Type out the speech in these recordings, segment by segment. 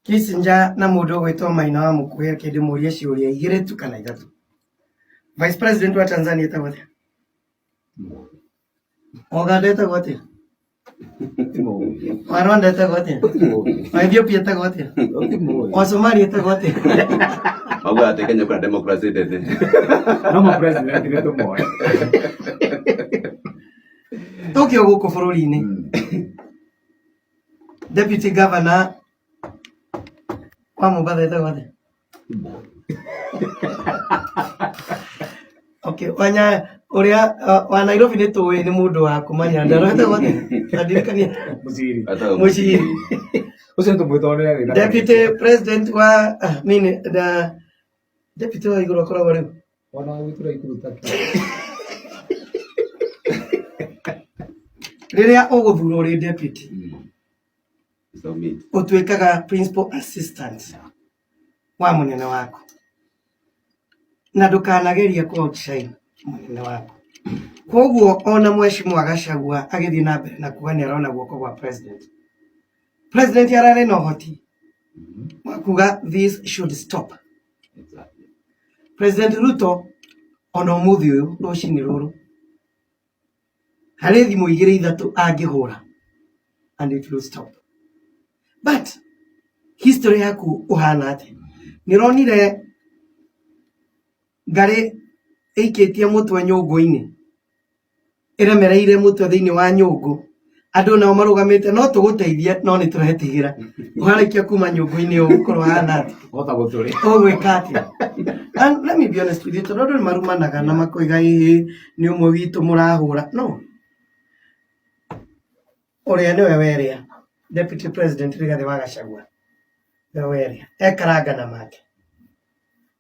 Kissinger na mũndũ ũgwĩtwo Maina wa Mũkuhĩ reke ndĩmũrie ciũria igĩrĩ tu kana ithatũ. Vice President wa Tanzania etagwo atĩa? Wa Uganda etagwo atĩa? Wa Rwanda etagwo atĩa? Wa Ethiopia etagwo atĩa? Wa Somalia etagwo atĩa? Maugaga atĩ Kenya kwĩna democracy ndende. No ma president nĩ tũmoĩ. Tũke o gũkũ bũrũri-inĩ. Deputy Governor wa Mombatha etagwo atĩa? Okay, wanya ũrĩa wa Nairobi nĩ tũĩ nĩ mũndũ wa kuma Nyandarua etagwo atĩa? Andirikania. Mũciri. Etagwo Mũciri. Ũcio nĩ tũmwĩtwo nĩ arĩ na- Deputy President wa nini the deputy wa igũrũ akoragwo rĩu. Ona gwĩtura ikuru take. Rĩrĩa ũgũthurwo ũrĩ deputy Submit. ũtuĩkaga principal assistant wa mũnene waku na ndũkanagerie kũ outshine mũnene waku koguo ona mheshimiwa Gachagua agĩthiĩ na mbere na kuga nĩ arona guoko gwa president president ararĩ na ũhoti wa kuga this should stop Exactly. President Ruto ona ũmũthĩ ũyũ rũcinĩ rũrũ harĩ thimũ igĩrĩ ithatũ angĩhũra and it will stop but history yaku ũhana atĩa nĩ ũronire ngarĩ ĩikĩtie mũtwe nyũngũ-inĩ ĩremereire mũtwe thĩinĩ wa nyũngũ andũ nao marũgamĩte no tũgũteithie no nĩ tũretigĩra warĩkia kuma nyũngũ-inĩ ũgũkorwo hana atĩa Hota gũtũrĩ. ũgwĩka atĩa And let me be honest with you tondũ andũ nĩ marumanaga na makoiga ĩĩ nĩ ũmwe witũ mũrahũra no ũrĩa nĩwe werĩa deputy president Rigathĩ wa Gachagua nĩwe werĩa ekaranga na make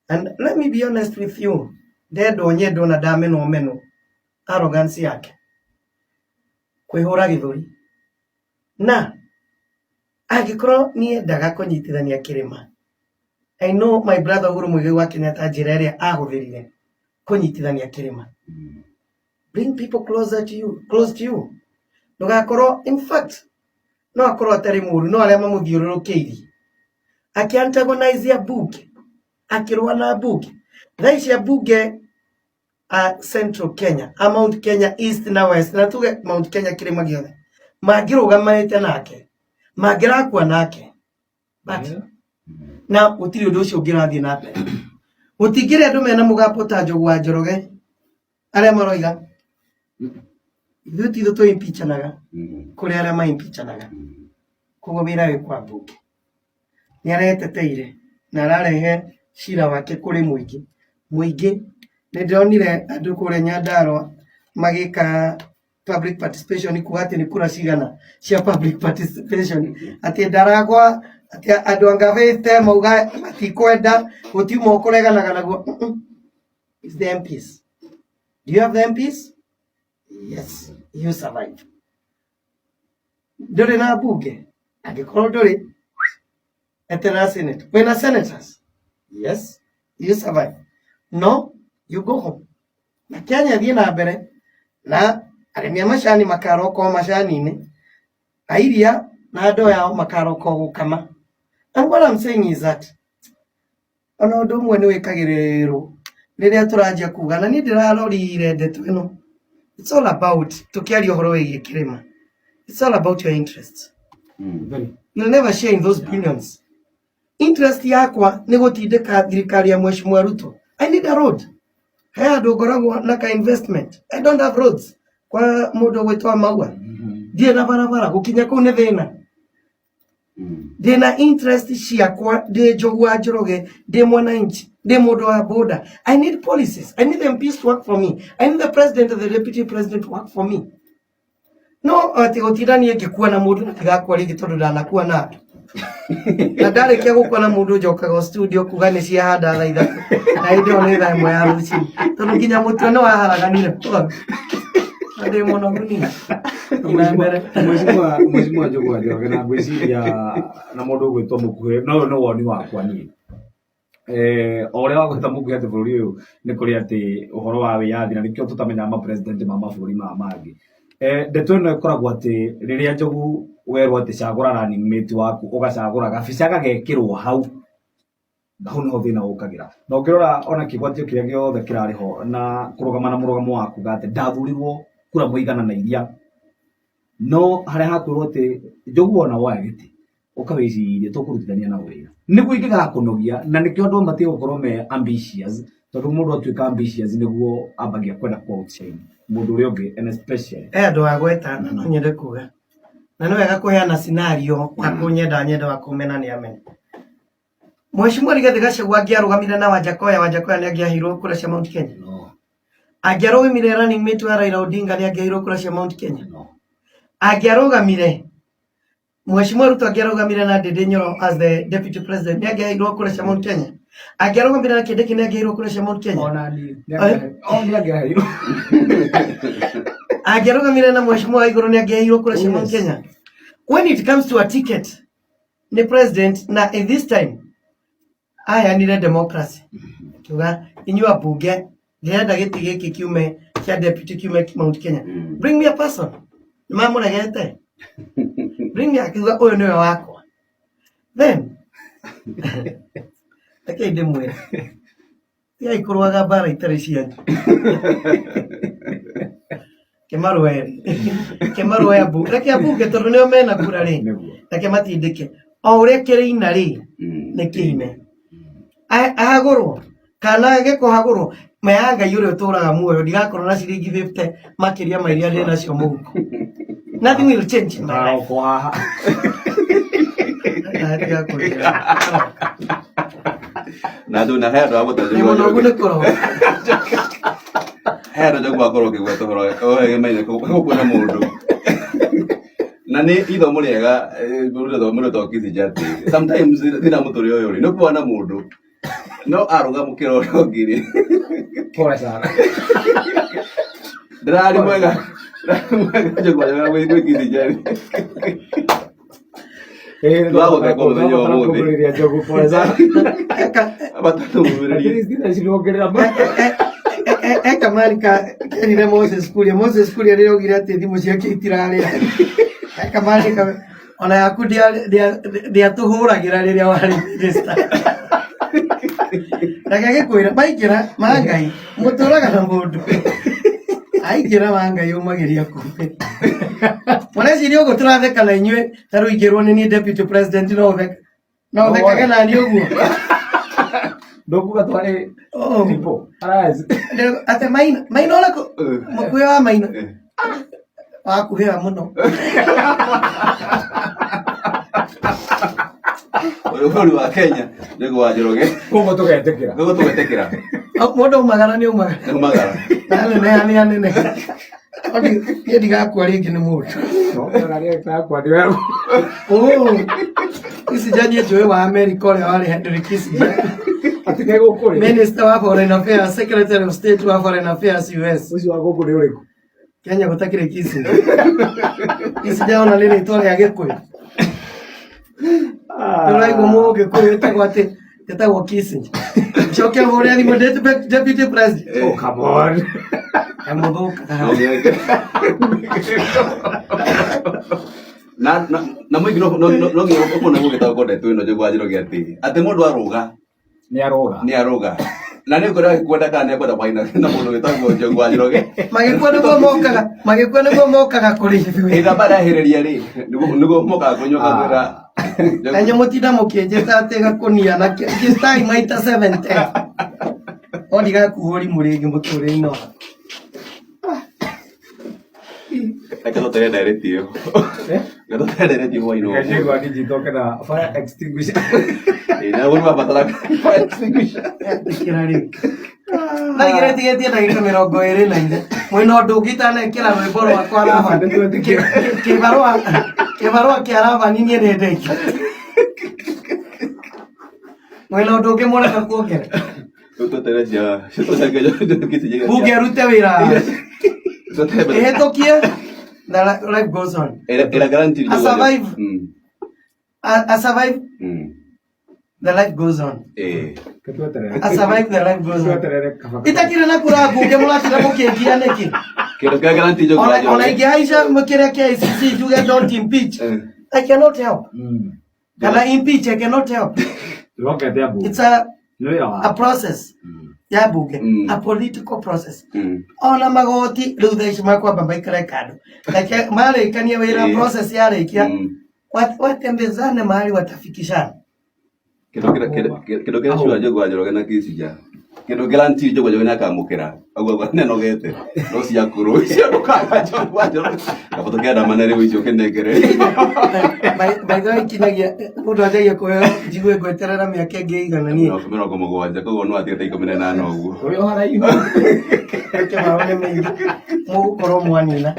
and let me be honest with you ndendwo nyendwo na ndamenwo menwo arrogance yake kwĩhũra gĩthũri na angĩkorwo niendaga kũnyitithania kĩrĩma I know my brother Uhuru Muigai wa Kenyatta njĩra ĩrĩa ahũthĩrire kũnyitithania kĩrĩma bring people closer to you close to you ndũgakorwo in fact no akorwo atarĩ mũru no arĩa mamũthiũrũrũkĩirie akĩ antagonize ambunge akĩrũa na ambunge thaa ici ambunge a Central Kenya a Mount Kenya East na West na tuge Mount Kenya kĩrĩma gĩothe mangĩrũgamanĩte nake mangĩrakua nake but na gũtirĩ ũndũ ũcio ũngĩrathiĩ na mbere gũtingĩrĩ andũ mena mũgambo ta Njogu wa Njoroge arĩa maroiga ithuĩ ti ithuĩ tũimpichanaga kũrĩ arĩa maimpichanaga koguo wĩra wĩ kwa mbunge nĩ areteteire na ararehe cira wake kũrĩ mũingĩ mũingĩ nĩ ndĩronire andũ kũrĩa Nyandarua magĩka public participation kuga atĩ nĩ kura cigana cia public participation atĩ ndaragwa atĩ andũ anga 50 mauga matikwenda gũtiuma ũkũreganaga naguo Mm-mm. It's the MPs. Do you have the MPs? Yes, you survive. Ndũrĩ na mbunge? Angĩkorwo ndũrĩ, eterera senate. Wĩna senators? Yes, you survive. No, you go home. Na Kenya ĩthiĩ na mbere na arĩmi a macani makaroka o macani-inĩ, a iria na andũ yao makaroka o gũkama. And what I'm saying is that ona ũndũ ũmwe nĩ wĩkagĩrĩrwo rĩrĩa tũranjia kuga na niĩ ndĩrarorire ndeto ĩno it's all about tũkĩaria ũhoro wĩgiĩ kĩrĩma it's all about your interests you'll never share in those billions interest yakwa nĩ gũtindĩka thirikari ya mheshimiwa Ruto I need a road he handũ ngoragwo na ka investment I don't have roads kwa mũndũ ũgwĩtwo Maua ndirĩ na barabara gũkinya kũu nĩ thĩna ndĩna interest ciakwa ndĩ Njogu wa Njoroge ndĩ mwananchi ndĩ mũndũ wa boda I need policies I need the MPs to work for me I need the president and the deputy president to work for me no atĩ gũtinda niĩ ngĩkua na mũndũ na ndigakua rĩngĩ tondũ ndanakua na andũ na ndarĩkia gũkua na mũndũ njokaga o studio kuga nĩ ciahanda thaa ithatũ na hĩndĩ ĩyo nĩ thaa ĩmwe ya rũcinĩ tondũ nginya mũtwe nĩ waharaganire ndĩ mũnogu niĩ na mbere Mheshimiwa Mheshimiwa Njogu wa Njoroge na ngwĩciria na mũndũ ũgwĩtwo Mũkuhĩ no ũyũ nĩ woni wakwa niĩ eh, o ũrĩa wagweta Mũkuhĩ atĩ bũrũri ũyũ nĩ kũrĩ atĩ ũhoro wa wĩyathi na nĩkĩo tũtamenyaga ma president ma mabũrũri maya mangĩ. Ndeto ĩno ĩkoragwo atĩ rĩrĩa Njogu werwo atĩ cagũra running mate waku ũgacagũra gabica gagekĩrwo hau, hau niho thĩna ũkagĩra. Na ũngĩrora ona kĩgwatio kĩrĩa gĩothe kĩrarĩ ho na kũrũgama na mũrũgamo wa kuga atĩ ndathurirwo kura mũigana na iria, no harĩa hakwĩrwo atĩ Njogu ona woya gĩtĩ ũkawĩciria tũkũrutithania na wĩra nĩguo ingĩgakũnogia, na nĩkĩo andũ matige gũkorwo me ambitious, tondũ mũndũ atuĩka ambitious nĩguo ambagia kwenda ku outshine mũndũ ũrĩa ũngĩ, and especially He andũ a gweta na no nyende kuga na nĩ wega kũheana scenario wa kũnyenda nyenda wa kũmena nĩ amene. Mheshimiwa Rigathi Gachagua angĩarũgamire na Wajackoyah, Wajackoyah nĩ angĩaheirwo kura cia Mount Kenya. No. Angĩarũgamire running mate wa Raila Odinga nĩ angĩaheirwo kura cia Mount Kenya. No. Angĩarũgamire Mheshimiwa Ruto angĩarũgamire na Ndindi Nyoro as the deputy president nĩ angĩaheirwo kura cia Mount Kenya. Angĩarũgamire na Kindiki nĩ angĩaheirwo kura cia Mount Kenya. Ona niĩ nĩ angĩaheirwo. Angĩarũgamire na Mheshimiwa Waiguru nĩ angĩaheirwo kura cia Mount Yes. Kenya. When it comes to a ticket nĩ president na in this time aheanire democracy kiuga inyuĩ ambunge ndĩrenda gĩtĩ gĩkĩ kiume kĩa deputy kiume Mount Kenya, bring me a person. Nĩ mamũregete, bring me, akiuga ũyũ nĩwe wakwa. Then reke ndĩmwĩre, tigai kũrũaga mbara itarĩ cianyu. Kĩmarũe kĩmarũe ambunge, reke ambunge tondũ nĩo mena kura rĩ, Nĩguo. reke matindĩke o ũrĩa kĩrĩina rĩ nĩ kĩine. Ahagũrwo kana age kũhagũrwo, ma ya Ngai ũrĩa ũtũraga muoyo, ndigakorwo na ciringi 50 makĩria ma iria ndĩ nacio mũhuko. Nothing will change in my life. Arokwo haha. Ndatiga kũrĩra. Na andũ na he andũ a gũta Nĩ mũnogu nĩ kũroka. He andũ njogu akorwo ũkĩgweta ũhoro ũgemaine gũkũ na mũndũ na nĩ ithomo rĩega, mũndũ to Kissinger atĩ sometimes thĩna mũtũrĩre ũyũ rĩ nĩ kuona mũndũ no arũgamũkĩra ũrĩa ũngĩ rĩ. Pole sana. Ndĩrarĩ mwega, ndĩrarĩ mwega njogu anjagĩra gwĩ Kissinger rĩ. Twagũtheka mũthenya wa ũmũthĩ. Kũmũrĩria Njogu pole sana. Abatũmũrĩrie. At least thaa ici nĩwongerera Eka ka kerire Moses Kuria, Moses Kuria rĩrĩa augire atĩ thimũ ciake itirarĩa. Eka marika ona yaku ndĩatũhũragĩra rĩrĩa warĩ minister. Reke gĩkwĩra maingĩra ma Ngai mũtũraga na mũndũ aingĩra wa Ngai ũmagĩria kumbĩ. Mũreciria ũguo tũratheka na inyuĩ ta rĩu ingĩrwo nĩ niĩ deputy president no ũtheke no ũthekage na niĩ ũguo? Ndũkuga twarĩ Oh. Triple Alliance. Ate maina maina ũrĩkũ mũkuhĩ wa maina wakuhĩha mũno. Ũyũ bũrũri wa Kenya nĩguo wa Njoroge. Koguo tũgetĩkĩra. Nĩguo tũgetĩkĩra. Oh, mũndũ aumagara nĩ aumagara. Nĩ umagara. Aneneha nĩ aneneha. Niĩ ndigakua rĩngĩ nĩ mũndũ. No, ũrarĩa yakwa nĩ wewe. Oh, Kissinger niĩ njũĩ wa America ũrĩa warĩ Henry Kissinger. Atĩ ke gũkũ rĩ. Minister wa Foreign Affairs, Secretary of State wa Foreign Affairs US. Ũcio wa gũkũ nĩ ũrĩkũ? Kenya gũtakĩrĩ Kissinger. Kissinger ona nĩ rĩtwa rĩa Gĩkũyũ. Ndũraigua mũgĩkũyũ ĩtagwo atĩ ĩtagwo Kissinger. Coke hũre thimũ deputy president. Oh, come on. Emũthũkaga. Na mũingĩ no nginya ũkona gũgĩtagwo ndeto ĩno njogu wa Njoroge atĩ mũndũ arũga Nĩ aroga. Nĩ arũga na nĩ ngorwo kwenda kana nĩ ekwenda kwaina na mũndũ wĩtagwo Njogu wa Njoroge. Magĩkua nĩguo mokaga, magĩkua nĩguo mokaga kũrĩ ithuĩ. Ĩtha marehĩrĩria rĩ nĩguo mokaga kũnyua kwĩra. Na inyuĩ mũtinda mũkĩnjĩta atĩ gakũnia na gĩcai maita 70. No ndigakuo rimũ rĩngĩ mũtũrĩre-inĩ wakwa. Reke tũtere ndereti ĩyo. Reke tũtere ndereti hwainĩ wa ũmũthĩ. Ngajigua nijitoke na fire extinguisher. Ĩĩ, na ũguo nĩwabatara fire extinguisher. Ĩkĩra rĩu. Na igĩrĩ tigĩtie ndagĩka 24. Mwĩna ũndũ ũngĩ itanekĩra rwĩmbo rwakwa Ravan. Kĩbarũa kĩbarũa kĩa Ravan niĩ nĩ ndĩkĩo. Mwĩna ũndũ ũngĩ mũrenda kuongerera? Rĩu tũtere cia tũcengeria. Bunge rute wĩra. Tũtere. Ĩhĩtũkie na life goes on. Ĩra guarantee. A survive. A survive the life goes on. Ĩĩ. Ketweterere. A survive the life goes on. Tweterere kaba. Itakire na kura mbunge mũratinda mũkĩngia nĩkĩ? Kindu kia guarantee Njogu wa Ona Njoroge. ingĩhaica kĩrĩa kĩa ICC njuge don't impeach. Eh. I cannot help. Kana impeach, I cannot help. Twĩhokete ambunge. It's a Nĩ wĩra a wao. process ya bunge, a political process. Ona magoti rĩu thaa ici makwamba maikare kando, reke marĩkania wĩra, process yarĩkia, watembezane mahali watafikishana. Kindu kira cua Njogu wa Njoroge na Kicija kindu guarantee Njogu wa Njoroge nĩakamũkĩra aguo agua nĩanogete no cia kũrũ icio ndũkaga Njogu wa Njoroge kaba tũkĩandamane rĩu icio ũkĩnengere. By the way, kinyagia mũndũ anjagia kũheo njigue ngweterera mĩaka ĩngĩ ĩigana niĩ. 70 koguo no atigĩte 18 ũguo. Ũrĩ o haraihu. Reke maũndũ maingĩ mũgũkorwo mwanina.